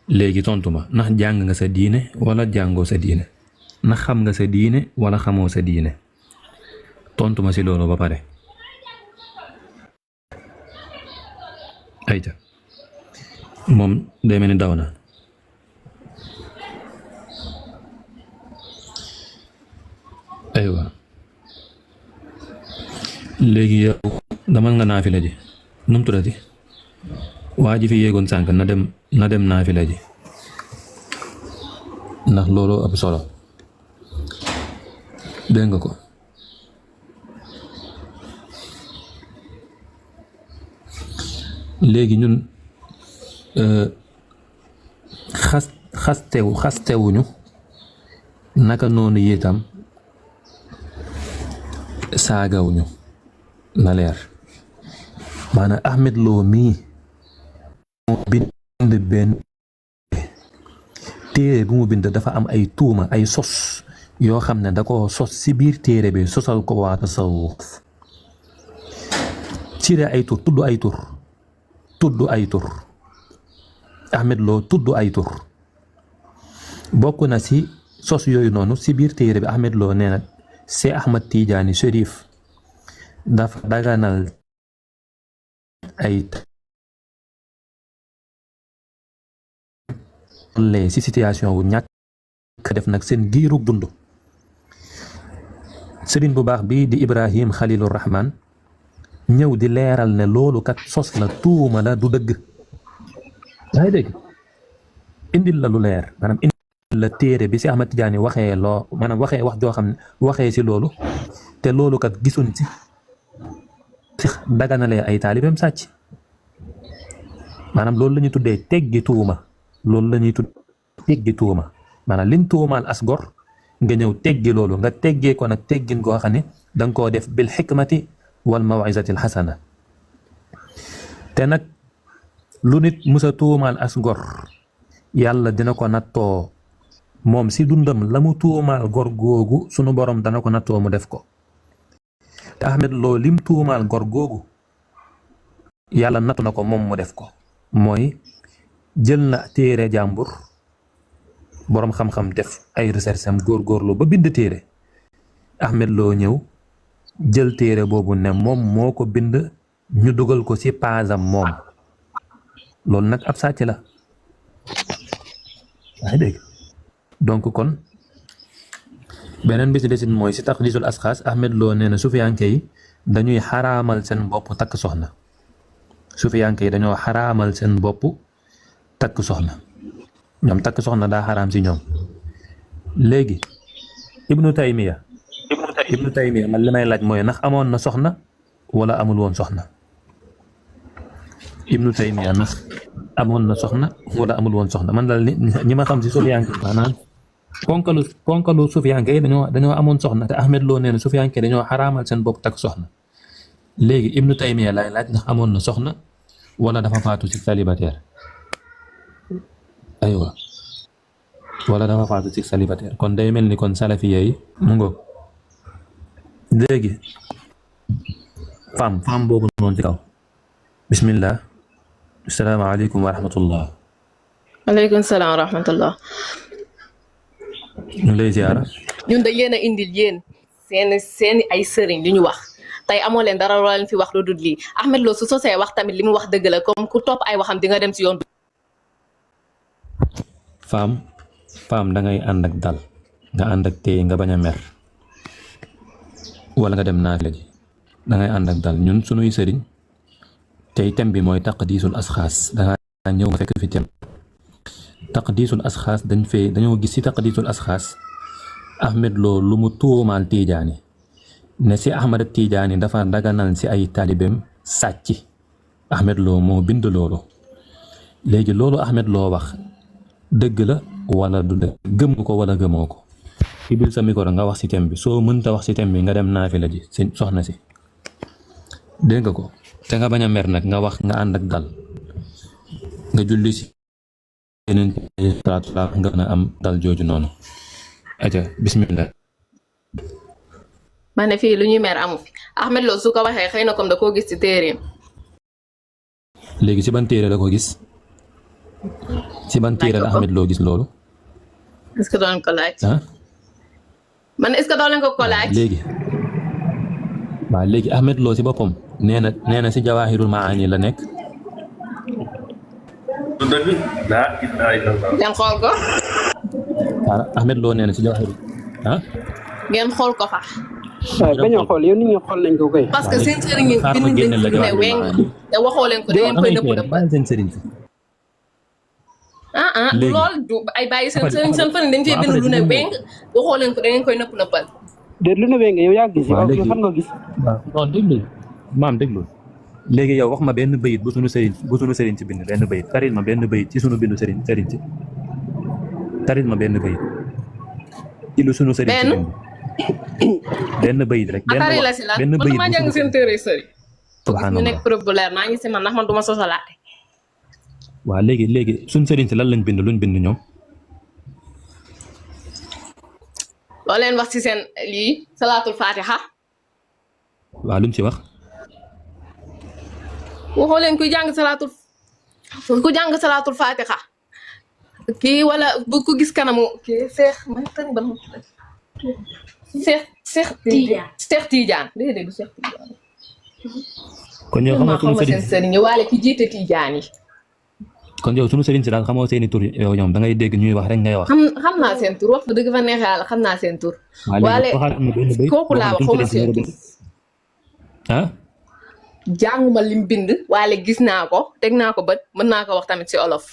Speaker 2: léegi tontu ma ndax jàng nga sa diine wala jàngoo sa diine ndax xam nga sa diine wala xamoo sa diine tontu ma si loolu ba pare. ayca moom day mel ni daw na. aywa léegi yow damal nga naafila ji nu mu tuddati waa ji fi yéegoon sànq na dem naafila ji ndax loolu ab solo dégg nga ko léegi ñun xastewuñu naka noonu yitam saagawuñu na leer maanaam Ahmed Lo mii moo bind benn téere bu mu bind dafa am ay tuuma ay sos yoo xam ne da ko sos ci biir téere bi sosal ko waa tasawuf cire ay tur tudd ay tur Ahmed Lo tudd ay tur bokk na ci sos yooyu noonu ci biir téere bi Ahmed Lo nee na Seex Ahmad Tijaani Chérif dafa daganal ay tollee ci situation wu ñàkk def nag seen giirug dund sëriñ bu baax bi di Ibrahim Khalilur Rahman ñëw di leeral ne loolu kat sos la tuuma la du dëgg yaa ngi dégg indil la lu leer maanaam indil la téere bi si Ahmad Tidiane waxee loo maanaam waxee wax joo xam ne waxee si loolu te loolu kat gisuñ si daganalee ay taalibeem sàcc maanaam loolu la ñuy tuddee teggi tuuma loolu la ñuy tuddee teggi tuuma maanaam liñ tuumaal as gor nga ñëw teggi loolu nga teggee ko nag teggin goo xam ne danga koo def bil xikmati wal mawizati al xasana te nag lu nit musa tuumaal as gor yàlla dina ko nattoo moom si dundam la mu tuumaal gor googu sunu borom dana ko nattoo mu def ko te Ahmed Lo lim tuumaal gor googu yàlla nattu na ko moom mu def ko mooy jël na téere jàmbur boroom xam-xam def ay recherche am góorgóorlu ba bind téere Ahmed Lo ñëw jël téere boobu ne moom moo ko bind ñu dugal ko ci paasam moom loolu nag ab sàcc la yaa ngi dégg donc kon beneen bi ci desit mooy ci taqdisul asxaas Ahmed Lo nee na sufiyanke yi dañuy xaraamal seen bopp takk soxna sufiyanke yi dañoo xaraamal seen bopp takk soxna ñoom takk soxna daa xaraam ci ñoom léegi Ibnu Taymiya man li may laaj mooy ndax amoon na soxna wala amul woon soxna Ibnu Taymiya ndax amoon na soxna wala amul woon soxna man daal ñi ma xam ci sufiyanke maanaam konkalu sufiyanke yi dañoo amoon soxna te Ahmed Lo nee na sufiyanke dañoo xaraamal seen bopp takk soxna léegi Ibnu Taymiya lay laaj ndax amoon na soxna wala dafa faatu ci célibataire aywa wala dafa faatu ci célibataire kon day mel ni kon salafiya yi mu ngo léegi femme boobu noonu ci kaw bismillah asalaamaaleykum wa rahmatullah
Speaker 5: aleykum salaam wa rahmatullah
Speaker 2: ñu lay ziara
Speaker 5: ñun dañ leen a indil yéen seeni ay sëriñ li ñu wax tey amoo leen dara loo leen fi wax lu dul lii Ahmed Lo su sosee wax tamit li mu wax dëgg la comme ku topp ay waxam di nga dem ci yoon bi.
Speaker 2: femme da ngay ànd ak dal nga ànd ak téye nga bañ a mer wala nga dem naafila ji da ngay ànd ak dal ñun sunuy sëriñ tey thème bi mooy taqdiisul asxaas dangaa ñëw nga fekk fi thème taqdiisul asxaas dañoo gis ci taqdiisul asxaas Ahmed Lo lu mu tuumaal Tijaani ne si Ahmad Tijaani dafa daganal si ay taalibeem sàcc Ahmed Lo moo bind loolu léegi loolu Ahmed Lo wax dëgg la wala du dëgg gëm ko wala gëmoo ko ibil sa micro nga wax si thème bi soo mënta wax si thème bi nga dem naafila ji si soxna si dégg nga ko te nga bañ a mer nag nga wax nga ànd ak dal nga julli si yeneen salaatu nga mën a am dal jooju noonu aja bismillah
Speaker 5: ma ne fii lu ñuy mer amu fi Ahmed Lo su ko waxee xëy na comme da koo gis ci téereem.
Speaker 2: léegi si ban téere la ko gis si ban téere la Ahmed Lo gis loolu.
Speaker 5: est-ce que doon ko laaj.
Speaker 2: ah.
Speaker 5: man est-ce que doon leen ko laaj.
Speaker 2: léegi Ahmed Lo si boppam nee na si Jawaahirul Maani la nekk.
Speaker 5: ngeen xool ko.
Speaker 2: Ahmed Lo nee na si Jawaahirul
Speaker 5: ngeen xool ko fa.
Speaker 3: waaw bañ a xool yow nit ñi xool nañ ko koy.
Speaker 5: parce que seen sëriñ yi bind nañ ci ne weng te waxoo leen ko da ngeen koy nëpp nëppal.
Speaker 2: seen sëriñ si.
Speaker 5: lool du ay bàyyi seen sëriñ seen fan dañ cee bind lu ne weng waxoo leen ko da ngeen koy nëpp nëppal.
Speaker 3: déet lu ne weng yow yaa gis.
Speaker 2: waaw léegi
Speaker 3: fan nga gis.
Speaker 2: non déglu maam déglu léegi yow wax ma benn bayit bu sunu sëriñ si bind benn bayit tarit ma benn bayit ci sunu bindu sëriñ si tarit ma benn bayit ci lu sunu sëriñ si bind benn bayit rek
Speaker 5: atari la si la
Speaker 2: benn
Speaker 5: man
Speaker 2: bayit
Speaker 5: maa jàng seen téere sëriñ
Speaker 2: subhanallah
Speaker 5: mu nekk preuve bu leer maa ngi si man ndax man du ma sosalaate.
Speaker 2: waaw léegi suñ sëriñ si lan lañ bind luñ bind ñoom.
Speaker 5: loo leen wax ci seen lii salaatul fatiha.
Speaker 2: waaw luñ ci wax.
Speaker 5: waxoo leen kuy jàng salaatul fatiha kii wala bu ko gis kanamu kii Seex man tën ba Seex Tiijaan déedéet du Seex Tiijaan.
Speaker 2: kon yow xamoo sunu sëriñ
Speaker 5: seen sëriñ waale ki jiite Tiijaan yi.
Speaker 2: kon yow sunu sëriñ si daal xamoo seeni tur yow ñoom da ngay dégg ñuy wax rek ngay wax.
Speaker 5: xam naa seen tur wax dëgg fa neex yàlla xam naa seen tur. waale kooku laa wax xaw ma seen tur.
Speaker 2: ah.
Speaker 5: jànguma lim bind waale gis naa ko teg naa ko bët mën naa ko wax tamit ci olof.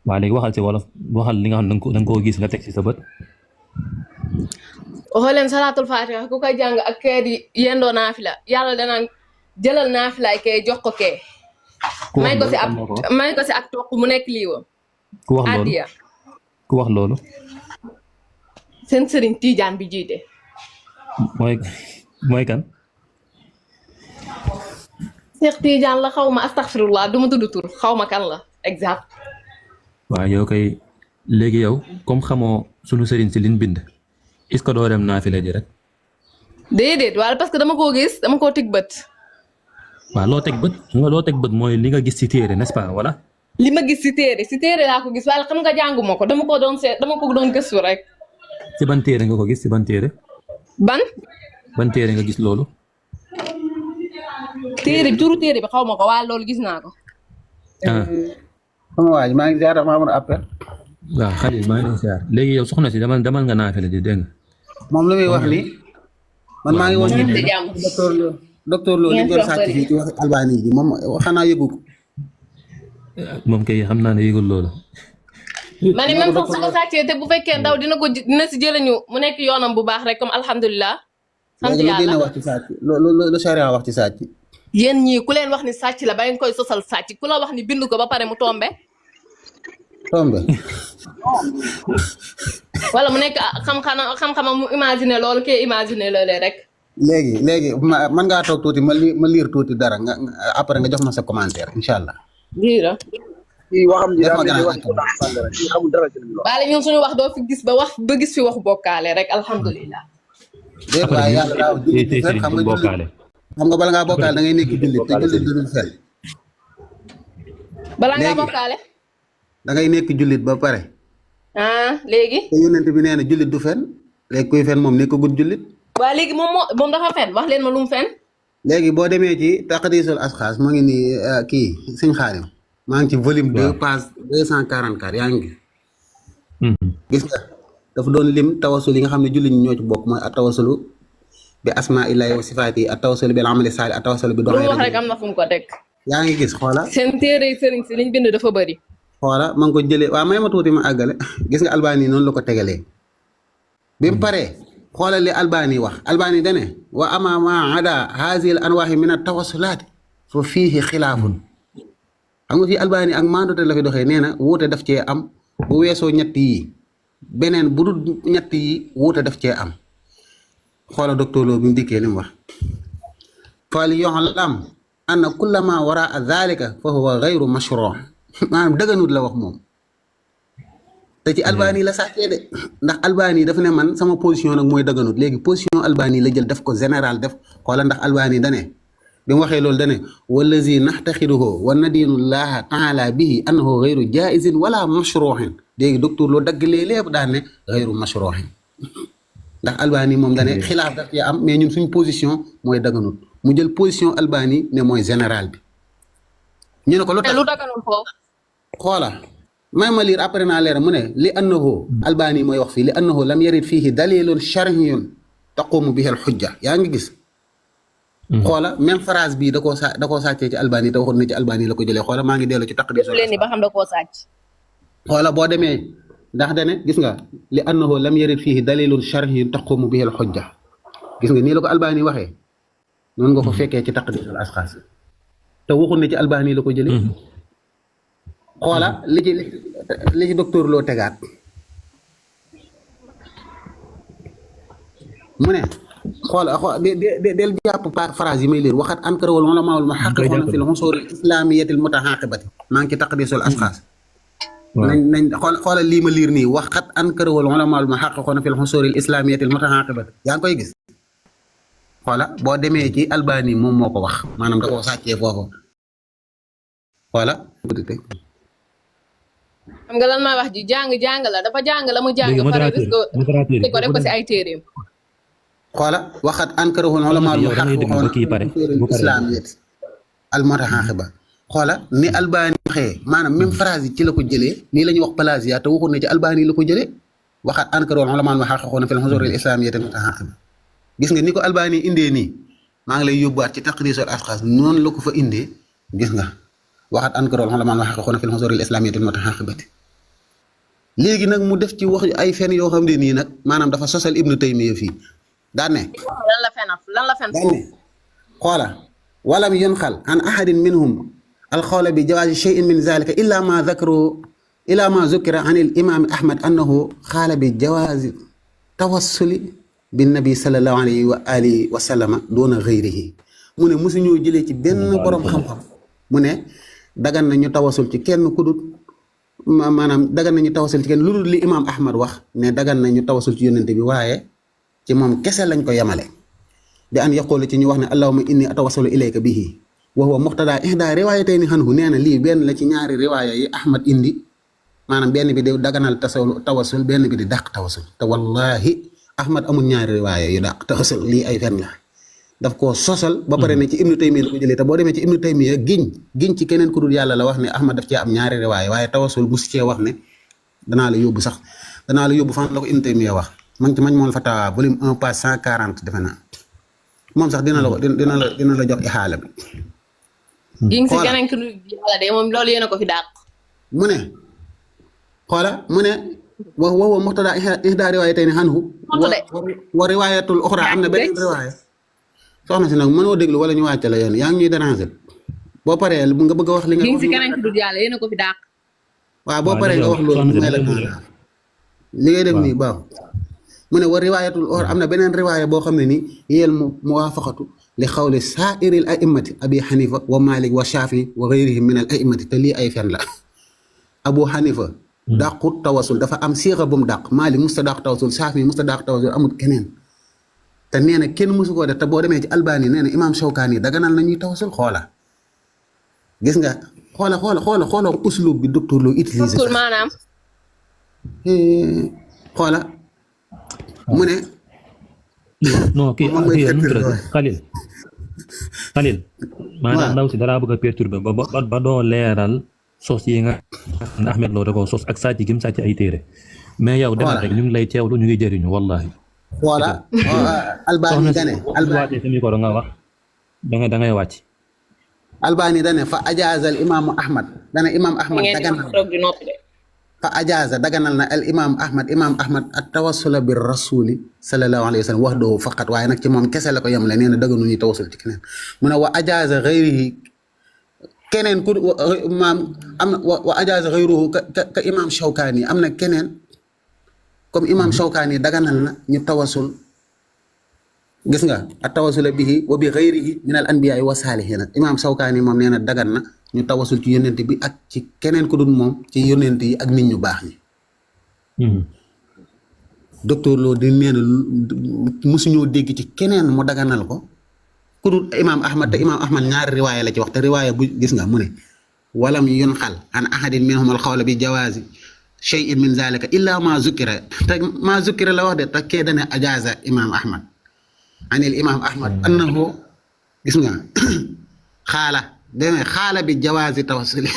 Speaker 2: waaw léegi waxal ci wolof waxal li nga xam da nga koo gis nga teg ci sa bët.
Speaker 5: waxoo leen salaatul fatiha ku koy jàng ak kee di yendoo naafila yàlla danaan jëlal naafilaay kee jox ko kee. may ko si ak toq mu nekk lii woon.
Speaker 2: ku wax loolu
Speaker 5: addiya
Speaker 2: ku wax loolu.
Speaker 5: seen sëriñ Tiijaan bi jiite.
Speaker 2: mooy kan.
Speaker 5: Seex Tiijaan la xaw ma astaxfirullah du ma tudd tur xaw ma kan la exact.
Speaker 2: waaw yow kay léegi yow comme xamoo sunu sëriñ si liñ bind est-ce que doo dem naafila ji rek.
Speaker 5: déedéet wala parce que dama koo gis dama koo tig bët.
Speaker 2: waaw loo teg bët mooy li nga gis ci téere n'est-ce pas wala.
Speaker 5: li ma gis si téere laa ko gis wala xam nga jànguma ko dama ko doon gëstu rek.
Speaker 2: ci ban téere nga ko gis ci ban téere. ban téere nga gis loolu.
Speaker 5: turu téere bi xaw ma ko waaye loolu gis naa ko.
Speaker 3: sama waa ji maa ngi ziar dafa amoon appel.
Speaker 2: waaw Khalil maa ngi ziar léegi yow soxna si demal nga naafila ji dégg nga.
Speaker 1: moom lu muy wax nii man maa ngi woon docteur Lo li ñu doon sàcc fii ci wax Albanie bi moom xanaa yëgu ko.
Speaker 2: moom kay xam naa ne yëgul loolu.
Speaker 5: ma ne même foofu su ko sàccee te bu fekkee ndaw dina si jëlañu mu nekk yoonam bu baax rek comme alhamdulilah. sant yàlla
Speaker 1: léegi lu wax ci sàcc lu charia wax ci sàcc.
Speaker 5: yéen ñii ku leen wax ni sàcc la ba ngeen koy sosal sàcc ku la wax ni bind ko ba pare mu tombe. wala mu nekk xam-xamam mu imaginer loolu kee imaginer loolee rek.
Speaker 1: léegi man ngaa toog tuuti ma liir tuuti dara nga après nga jox ma sa commentaire incha allah.
Speaker 5: liira.
Speaker 6: kii waxam ji
Speaker 1: def
Speaker 6: daa
Speaker 1: ma
Speaker 6: mel ni
Speaker 1: grand
Speaker 6: wax ko tax sàngara kii xamul dara ci li mu wax.
Speaker 5: baale ñun suñu wax doo fi gis ba gis fi waxu bokkaale rek alhamdulilah.
Speaker 1: déet
Speaker 2: après
Speaker 1: waaye yàlla daaw jullit du fen
Speaker 2: sëriñ
Speaker 1: xam
Speaker 2: bu
Speaker 1: nga jullit
Speaker 2: bokkaale
Speaker 1: xam nga bala ngaa bokkaale da ngay nekk jullit te jullit du dul fen
Speaker 5: bala ngaa
Speaker 1: léegi
Speaker 5: bokkaale.
Speaker 1: da ngay nekk jullit ba pare
Speaker 5: ah léegi.
Speaker 1: te yonent bi nee na jullit du fen léegi kuy fen moom nekkagul jullit
Speaker 5: waa léegi moom dafa fen wax leen ma lu mu fen.
Speaker 1: léegi boo demee ci taqdisul asxaas moo ngi nii kii sëñ Xaadim maa ngi ci volume 2 page 244 yaa ngi gis nga dafa doon lim tawasul yi nga xam ne jullit ñi ñoo ci bokk mooy at tawasulu bi asmaa illahi wa sifaati at tawasulu bil amali saali at tawasulu bi
Speaker 5: lu mu wax
Speaker 1: doxee
Speaker 5: rek am na fu mu ko teg.
Speaker 1: yaa ngi gis xoola
Speaker 5: seen téere sëriñ si liñ bind dafa bëri.
Speaker 1: xoola ma ngi ko jëlee waaw may ma tuuti ma àggale gis nga albani noonu la ko tegalee bi mu paree xoolal li albani wax albani dane wa ama ma ada hazihi al anwaahi min at tawasulaat fa fiihi xilaafun xam nga fii albani ak maandote la fi doxee nee na wuute daf cee am bu weesoo ñett yi beneen bu dul ñett yi wuute daf cee am xoola docteur Lo bi mu dikkee li mu wax fal yu'lam anna kulla ma waraa dhalika fa huwa gayru mashru' maanaam dëgganut la wax moom te ci albani la sàccee de ndax albani dafa ne man sama position nag mooy dëgganut léegi position albani la jël def ko général def xoola ndax albani dane bi mu waxee loolu dane wallazi naxtaxiduhu wa nadiinu llaha taala bihi annahu gayru jaizin wala mashruhin léegi docteur Lo dagg léeg-léeg daan ne gayru mashruhin ndax albani moom dane xilaaf daf ci am mais ñun suñ position mooy daganut mu jël position albani ne mooy général bi ñu ne ko lu tax
Speaker 5: lu daganul foofu.
Speaker 1: xoola may ma liir après naa leer mu ne li annahu albani mooy wax fii li annahu lam yarid fiihi dalilun shar'iyun taqumu bihi al xujja yaa ngi gis xoola même phrase bii da koo sàccee ci albani te waxoon na ci albani la ko jëlee xoola maa ngi dellu ci taqdisul
Speaker 5: leen ni ba xam da koo sàcc.
Speaker 1: xoola boo demee ndax dane gis nga li annahu lam yarid fiihi dalilun shar'iyun taqumu bihi al xujja gis nga nii la ko albani waxee noonu nga ko fekkee ci taqdisul asxaas te waxoon na ci albani la ko jëlee xoola li ci docteur Lo tegaat mu ne xoola del jàpp phrase yi may liir waxat ankara wal ulama wal muhaqqiquna fil unsur al islamiyati al mutahaqibati maa ngi ci taqdisul asxaas nañ xoola lii ma liir nii waxat ankara wal ulama wal muhaqqiquna fil unsur al islamiyati al mutahaqibati yaa ngi koy gis xoola boo demee ci albani moom moo ko wax maanaam da koo sàccee foofu xoola
Speaker 5: xam nga lan maa wax ji jàng la dafa jàng la mu jàng. pare bis ko def ko si ay téeréem.
Speaker 1: xoola waxat ankarahul ulama al muhaqqiqun islamiyat al mutahaqiba xoola ni albani waxee maanaam même phrase yi ci la ko jëlee nii la ñuy wax plagiat te waxul ne ci albani la ko jëlee waxat ankarahul ulama al muhaqqiqun fil unsur al islamiyat al mutahaqiba gis nga ni ko albani indee nii maa ngi lay yóbbuwaat ci taqdisul asxaas noonu la ko fa indee gis nga waxat ankarahul ulama al muhaqqiqun fil unsur al islamiyat al mutahaqibati léegi nag mu def ci wax ay fen yoo xam ne nii nag maanaam dafa sosal ibnu taymiya fii daan ne
Speaker 5: lan la fen
Speaker 1: daan ne xoola walam yunxal an ahadin minhum alxawla bi jawaazi cheyin min zalika illa ma zukira an il imam ahmad annahu xaala bi jawaazi tawassuli bi nabi sallallahu alayhi wa alihi wa sallama doona xëyrihi mu ne mosuñoo jëlee ci benn borom xam-xam mu ne dagan na ñu tawasul ci kenn ku dul maanaam dagan na ñu tawasul ci kenn lu dul li imaam Ahmad wax ne dagan na ñu tawasul ci yónnente bi waaye ci moom kese lañ ko yemale bi an yaqulu ci ñu wax ne allahumma inni atawassalu ilayka bihi wa huwa muqtada ihda riwaayatayni anhu nee na lii benn la ci ñaari riwaaya yi Ahmad indi maanaam benn bi di daganal tawasul benn bi di dàq tawasul te wallahi Ahmad amul ñaari riwaaya yu dàq tawasul lii ay fen la daf koo sosal ba pare ne ci ibnu taymiya la ko jëlee te boo demee ci ibnu taymiya giñ ci keneen ku dul yàlla la wax ne ahmad daf cee am ñaari riwaaya waaye tawasul mus cee wax ne danaa la yóbbu fan la ko ibnu taymiya wax man ci moom fatawa volume 1 page 140 defe naa moom sax dina la jox ixaala bi
Speaker 5: giñ ci keneen ku dul yàlla de moom loolu yéena ko fi dàq
Speaker 1: mu ne xoola mu ne wa muqtada ihda riwaayatayni anhu wa riwaayatul uxra am na beneen riwaaya soxna si nag mënoo déglu wala ñu wàcce la yoon yaa ngi ñuy déranger boo paree nga bëgg a wax li nga
Speaker 5: giñ ci keneen ku dul yàlla yéena ko fi dàq
Speaker 1: waaw boo paree nga wax loolu may la temps li ngay def nii baaw mu ne wa riwaayatul uxra am na beneen riwaaya boo xam ne ni yeel muwaafaqatu li xawli saairil a'immati abi xanifa wa malik wa shafi wa gayrihim min al a'immati te lii ay fen la Abu Hanifa dàqut tawasul dafa am siixa bu mu dàq Maalik musta dàq tawasul Saafi musta dàq tawasul amul keneen te nee na kenn musu koo def te boo demee ci Albani nee na imaam Shawkaani daganal na ñuy tawasul xoola gis nga xoola uslub bi docteur Lo utilisé
Speaker 5: tawasul maanaam
Speaker 1: xoola mu ne
Speaker 2: non kii Khalil maanaam ndaw si dalaa bëgg a perturber ba doo leeral sos yi nga ne Ahmed Lo da ko sos ak sàcc gi mu sàcc ay téere mais yow demal rek ñu ngi lay teewlu ñu ngi jëriñu wallahi
Speaker 1: xoola Albani dane
Speaker 2: waatee sa micro nga wax da ngay wàcc
Speaker 1: Albani dane fa ajaaza al imaamu Ahmad dane imaam Ahmad daganal fa ajaaza daganal na al imaam Ahmad at tawassula bir rasuli sallallahu alayhi wa sallam wahdahu faqat waaye nag ci moom kese la ko yemale nee na daganu ñuy tawassul ci keneen mu ne wa ajaaza ghayrihi keneen ku maam am na wa ajaaza ghayruhu ka imaam Shawkaani am na keneen comme imaam Shawkaani daganal na ñu tawassul gis nga at tawasula bihi wa bi ghayrihi min al anbiya'i wa saalihiina imaam Shawkaani moom nee na dagan na ñu tawasul ci yonent bi ak ci keneen ku dul moom ci yonent yi ak nit ñu baax ñi docteur Lo di nee na musuñoo dégg ci keneen mu daganal ko ku dul imaam Ahmad te imaam Ahmad ñaari riwaaya la ci wax te riwaaya bu gis nga mu ne walam yunqal an ahadin minhum al qawla bi jawaazi shay'in min zalika illa ma zukira te ma zukira la wax de te kee dane ajaaza imaam Ahmad anil imaam Ahmad annahu gis nga xaala bi jawaazi tawassuli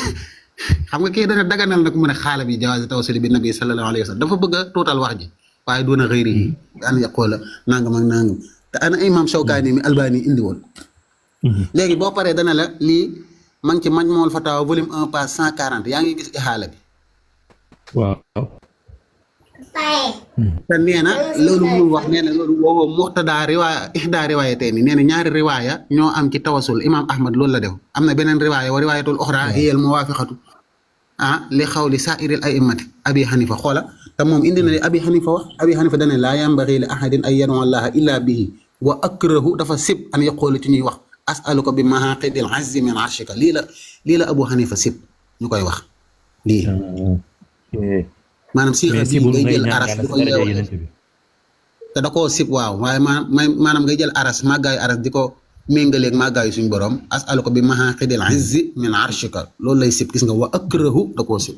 Speaker 1: xam nga kii dana daganal nag mu ne xaala bi jawaazi tawassuli bi nabi sallallahu alayhi wa sallam dafa bëgg a tuutal wax ji waaye doona xëyri yi an yaqoola nangam ak nangam te ana imaam Shawkaani mi Albani indi woon léegi boo paree dana la lii ma ngi ci Majmuul Fatawa volume 1 page 140 yaa ngi gis ixaala bi
Speaker 2: waaw
Speaker 1: te nee na loolu mu wax nee na loolu woowo muxtada riwaaya ihda riwaayatayni nee na ñaari riwaaya ñoo am ci tawasul imaam Ahmad loolu la def am na beneen riwaaya wa riwaayatul uxra hiya al muwaafiqatu li xawli saa'iril a'immati Abi Hanifa xoola te moom indi na li Abi Hanifa wax Abi Hanifa dane laa yambagi li ahadin an yad'uwa Allaha illa bihi wa akrahu dafa sib an yaqulu ci ñuy wax as'aluka bi mahaqidil azzi min arshika lii la Abu Hanifa sib ñu koy wax lii maanaam si ngay jël aras di ko yeewale te da koo sib waaw waaye maanaam ngay jël aras màggaayu aras di ko méngaleeg màggaayu suñu borom as'aluka bi mahaqidil azzi min arshika loolu lay sib gis nga wa akrahu da koo sib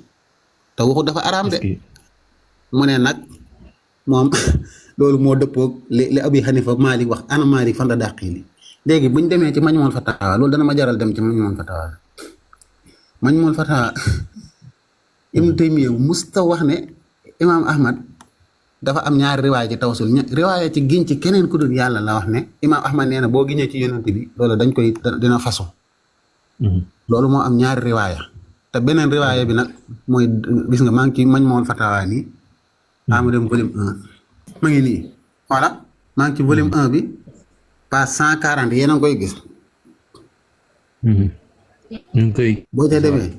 Speaker 1: te waxu dafa araam de mu ne nag moom loolu moo dëppoog li Abi Hanifa Malik wax ana Malik fan la dàqii li léegi buñ demee ci Majmuul Fatawa loolu dana ma jaral dem ci Majmuul Fatawa Ibn Taymiya musta wax ne imaam Ahmad dafa am ñaari riwaaya ci tawasul riwaaya ci giñ ci keneen ku dul yàlla la wax ne imaam Ahmad nee na boo giñee ci yonent bi loolu dañ koy dina façon loolu moo am ñaari riwaaya te beneen riwaaya bi nag mooy gis nga maa ngi ci Majmuul Fatawa nii ama dem volume 1 ma ngi nii voilà maa ngi ci volume 1 bi page 140 yéen a ngi koy gis boo ca demee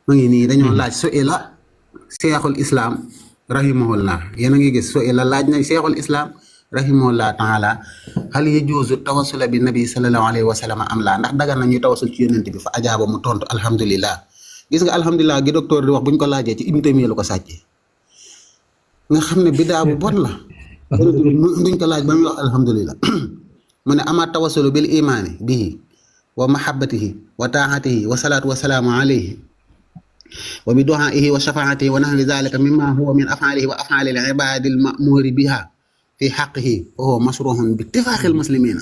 Speaker 1: ma ngi nii dañoo laaj su ila seexul islam rahimahullah yéen a ngi gis su ila laaj nañ seexul islam rahimahullah taala hal yajuuzu tawassula bi nabi sallallahu alayhi wa sallam am laa ndax dagan na ñuy tawassul ci yonent bi fa ajaaba mu tontu alhamdulillah gis nga alhamdulillah gi docteur di wax buñ ko laajee ci Ibn Taymiya lu ko sàccee nga xam ne bidaa bu bon la duñ ko laaj ba muy wax alhamdulillah mu ne ama tawassulu bil imaani bihi wa mahabbatihi wa taa'atihi wa salaatu wa salaamu alayhi wa bi du'aa'ihi wa shafaa'atihi wa nahwi zaalika mimmaa huwa min af'aalihi wa af'aali al-ibaadi al-ma'muuri bihaa fi haqqihi fa huwa mashruu'un bi ittifaaqil muslimiina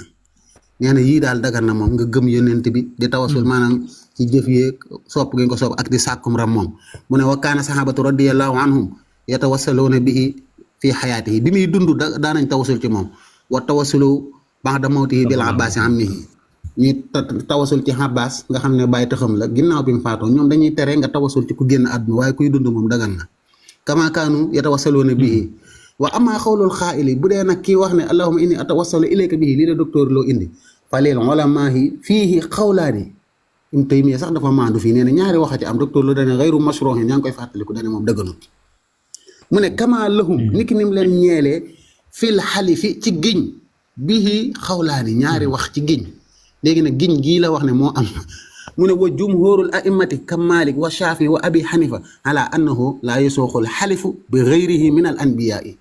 Speaker 1: nee na yii daal dagar na moom nga gëm yonent bi di tawasul maanaam ci jëf yeeg sopp gi nga ko sopp ak di sàkkum ram moom mu ne wa kaana sahabatu radiyallahu anhum yatawassaluuna bihi fi xayaatihi bi muy dund daanañ tawasul ci moom wa tawasulu ba'da mawtihi bil abbaasi ammihi ñi tawasul ci Abbas nga xam ne bàyyi taxam la ginnaaw bi mu faatoo ñoom dañuy tere nga tawasul ci ku génn àdduna waaye kuy dund moom dagan na kama kaanu yatawassaluuna bihi wa amma xawlul xaa'ili bu dee nag kii wax ne allahumma inni atawassalu ilayka bihi lii la docteur loo indi falil ulamaa'i fiihi xawlaani Ibn Taymiya sax dafa maandu fii nee na ñaari wax ci am docteur loo dane xayru mashruu'in ñaa ngi koy fàttaliku dane moom dëgganut mu ne kama lahum niki nim leen ñeelee fil xalifi ci giñ bihi xawlaani ñaari wax ci giñ léegi nag giñ gii la wax ne moo am mu ne wa jumhurul a'immati ka Malik wa Shafi wa Abi Hanifa ala annahu la yasuqul xalifu bi ghayrihi min al anbiya'i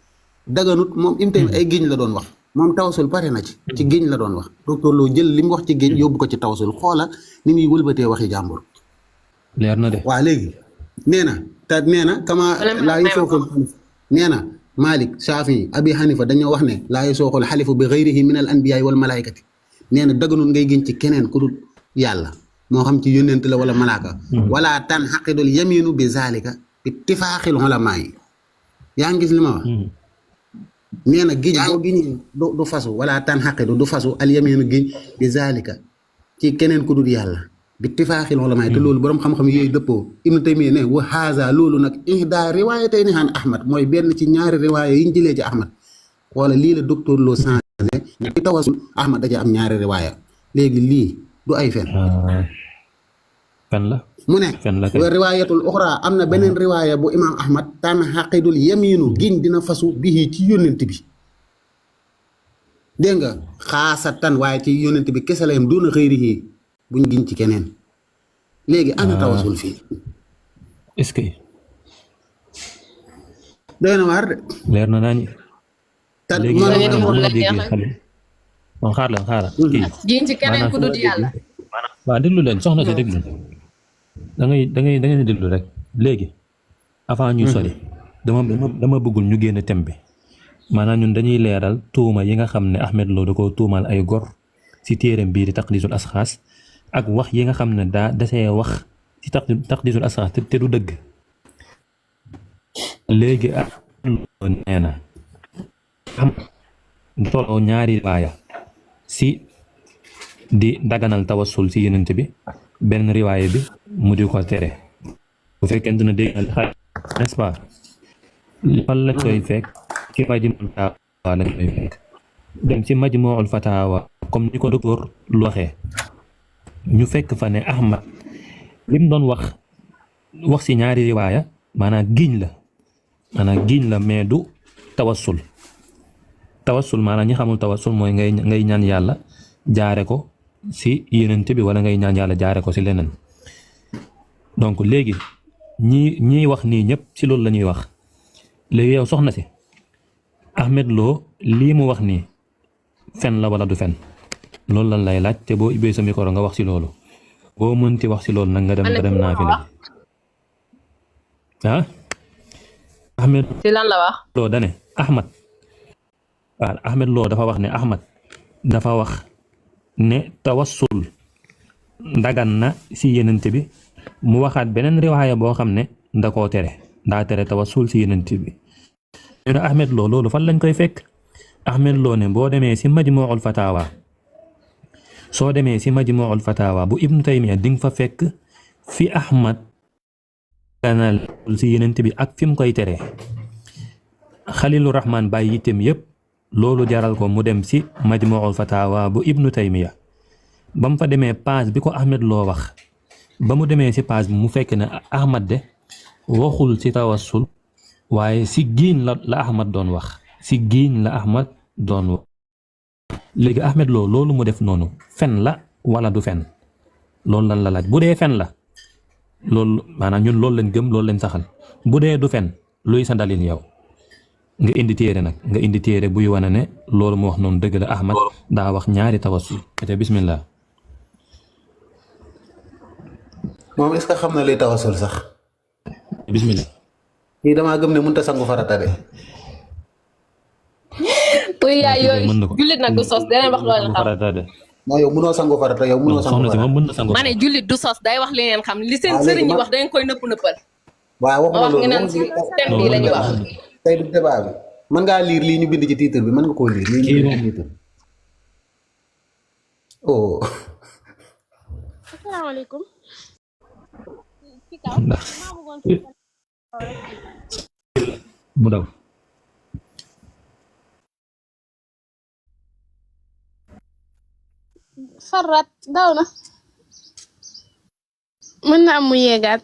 Speaker 1: daganut moom im ay giñ la doon wax moom tawasul pare na ci giñ la doon wax docteur Lo jël li mu wax ci giñ yóbbu ko ci tawasul xoola ni muy wëlbatee waxi jàmbur
Speaker 2: leer na de
Speaker 1: waa léegi nee na te nee na kama laa yasuqul xalifu nee na Malik Shafi Abi Hanifa dañoo wax ne laa yasuqul xalifu bi ghayrihi min al anbiya'i wal malaikati nee na daganut ngay giñ ci keneen ku dul yàlla moo xam ci yónnent la wala malaaka wala tan xaqidul yaminu bi zalika ittifaaxil ulama yi yaa ngi gis li ma wax nee na giñ boo giñee du fasu wala tan xaqidu du fasu al yaminu giñ bi zalika ci keneen ku dul yàlla bi ittifaaxil ulama yi te loolu borom xam-xam yooyu dëppoo Ibnu Taymiya ne wa haza loolu nag ihda riwaayatayni an Ahmad mooy benn ci ñaari riwaaya yi ñu jëlee ci Ahmad wala lii la docteur Lo changé ci tawasul Ahmad daja am ñaari riwaaya léegi lii du ay fen
Speaker 2: fen la
Speaker 1: mu ne wa riwaayatul uxra am na beneen riwaaya bu imaam Ahmad tan xaqidul yaminu giñ dina fasu bihi ci yónnent bi dégg nga xaasatan waaye ci yónnent bi kese la yam doona xëyrihi buñ giñ ci keneen léegi ana tawasul fii
Speaker 2: est-ce que
Speaker 1: doy na waar de
Speaker 2: leer na naa ni léegi moom xaar kii
Speaker 5: giñ ci keneen ku dul yàlla
Speaker 2: waaw déglu leen soxna si déglu da ngay déglu rek léegi avant ñuy sori dama bëggul ñu génn thème bi maanaam ñun dañuy leeral tuuma yi nga xam ne Ahmed Lo da ko tuumal ay gor si téereem bii di taqdisul asxaas ak wax yi nga xam ne daa dasee wax si taqdisul asxaas te du dëgg léegi nee na am tolloo ñaari riwaaya si di daganal tawassul si yenent bi benn riwaaya bi mu di ko tere bu fekkente ne dégg n'est-ce pas fan lañ koy fekk ci majmuul fatawa lañ koy fekk dem ci majmuul fatawa comme ni ko docteur lu waxee ñu fekk fa ne Ahmad lim doon wax si ñaari riwaaya maanaam giñ la mais du tawassul maanaam ñi xamul tawassul mooy ngay ñaan yàlla jaare ko si yenent bi wala ngay ñaan yàlla jaare ko si leneen donc léegi ñiy wax nii ñëpp si loolu la ñuy wax léegi yow soxna si Ahmed Lo lii mu wax nii fen la wala du fen loolu lan lay laaj te boo ubbee sa micro nga wax si loolu boo mënti wax si loolu nag nga dem naa fi léegi ah Ahmed
Speaker 5: ci lan la wax
Speaker 2: Lo dane Ahmed Lo dafa wax ne Ahmad dafa wax ne tawassul dagan na si yenent bi mu waxaat beneen riwaaya boo xam ne da koo tere daa tere tawassul si yenent bi ñu ne Ahmed Lo loolu fan lañ koy fekk Ahmed Lo ne boo demee si majmuul fatawa bu Ibnu Taymiya di nga fa fekk fi Ahmad daganal si yenent bi ak fi mu koy tere Xalilu Rahmaan bàyyi yittem yépp loolu jaral ko mu dem si majmuul fatawa bu Ibnu Taymiya ba mu fa demee page bi ko Ahmed Lo wax ba mu demee si page bi mu fekk ne Ahmad de waxul si tawassul waaye si giiñ la Ahmad doon wax léegi Ahmed Lo loolu mu def noonu fen la wala du fen loolu lan la laaj bu dee fen la loolu maanaam ñun loolu leen gëm loolu leen saxal bu dee du fen luy sa dalil yow nga indi téere buy wane ne loolu mu wax noonu dëgg la Ahmad daa wax ñaari tawassul te bismillah
Speaker 1: moom est-ce que xam na luy tawassul sax
Speaker 2: bismillah
Speaker 1: kii damaa gëm ne mënut a sangu farata de
Speaker 5: tuy yaay yooyu jullit nag du sos deneen wax loolu xam
Speaker 1: non yow mënoo sangu farata yow mënoo sangu farata
Speaker 5: ma ne jullit du sos day wax li ngeen xam li seen sëriñ ñi wax dangeen koy nëppal
Speaker 1: waaw waxuma
Speaker 5: wax ngeen naan thème bi la ñuy wax
Speaker 1: tey du débat bi mën ngaa lire lii ñu bind ci titre bi mën nga koo lire lii ñu bind ci titre oh
Speaker 7: asalaamaaleykum
Speaker 2: mu daw
Speaker 7: farat daw na mën na am mu yeegaat